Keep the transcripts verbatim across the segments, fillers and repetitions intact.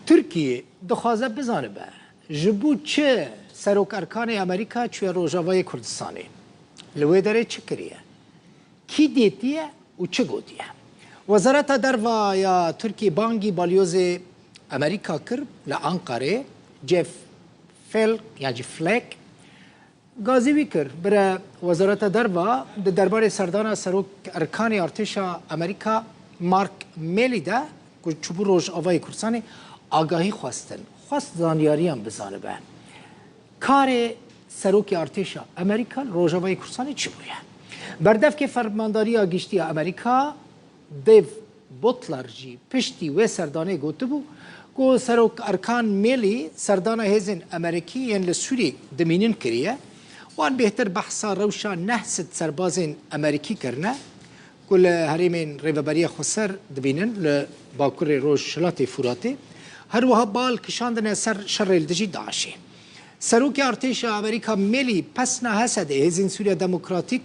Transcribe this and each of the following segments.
Tirkiye dixwaze bizanibe, ji bo çi Serok Erkanê Amerîka çûye Rojavayê Kurdistanê? Li wê derê çi kiriye? Kî dêtiye û çi gotiye? Wezareta Derva ya Tirkiyê bangî balyozê Amerîka kir li Ankarê, Jeff Fel-, yan jî Flake, gazî wî kir. Bire Wezareta Derva di derbarê serdana Serok Erkanê Artêşa Amerîka Mark Milley de ku çûbû Rojavayê Kurdistanê agahî xwestin. Xwest zanyariyan bizanibe. Karê Serokê Artêşa Amerîka li Rojavayê Kurdistanê çi bûye? Berdevkê Fermandariya Giştî ya Amerîka Dave Butler jî piştî wê serdanê gotibû ku Serok Erkan Milley serdana hêzên Amerîkî yên li Sûrî dimînin kiriye. Wan bêhtir behsa rewşa neh sed serbazên Amerîkî kirine ku li herêmên Rêveberiya Xweser dibînin li bakurê rojhilatê Furatê. Her wiha bal kişandine ser şerê li dijî DAIŞê. Serokê Artêşa Amerîka Milley pesna Hesedê hêzên Sûriya Demokratîk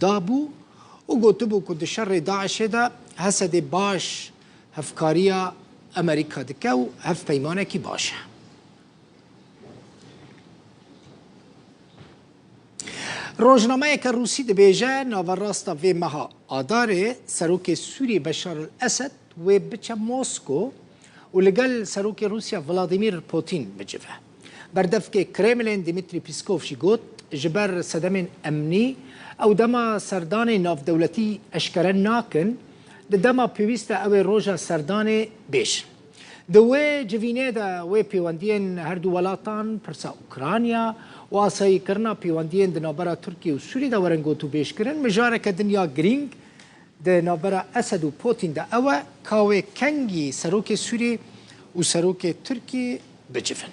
dabû û gotibû ku di şerê DAIŞê de Hesedê baş hevkariya Amerîka dike û hevpeymanekî baş e. Rojnameyeke Rûsî dibêje, naverasta vê meha Adarê serokê Sûriyê Beşar el-Esed wê biçe Mosko û li gel serokê Rûsya Vladimir Putin bicive. Berdevkê Kremlin Dmitry Peskov jî got, ji ber sedemên emnî ew dema serdanê navdewletî eşkere nakin, di dema pêwîst de ew ê roja serdanê bêjin. Di wê civînê de wê pêwendiyên her du welatan, pirsa Ukrayna û asayîkirina pêwendiyên di navbera Tirkiye û Sûriyê de werin gotûbêjkirin, mijareke din ya girîng di navbera Esed û Putin de ew e ka wê kengî serokê Sûriyê û serokê Tirkiyê bicivin.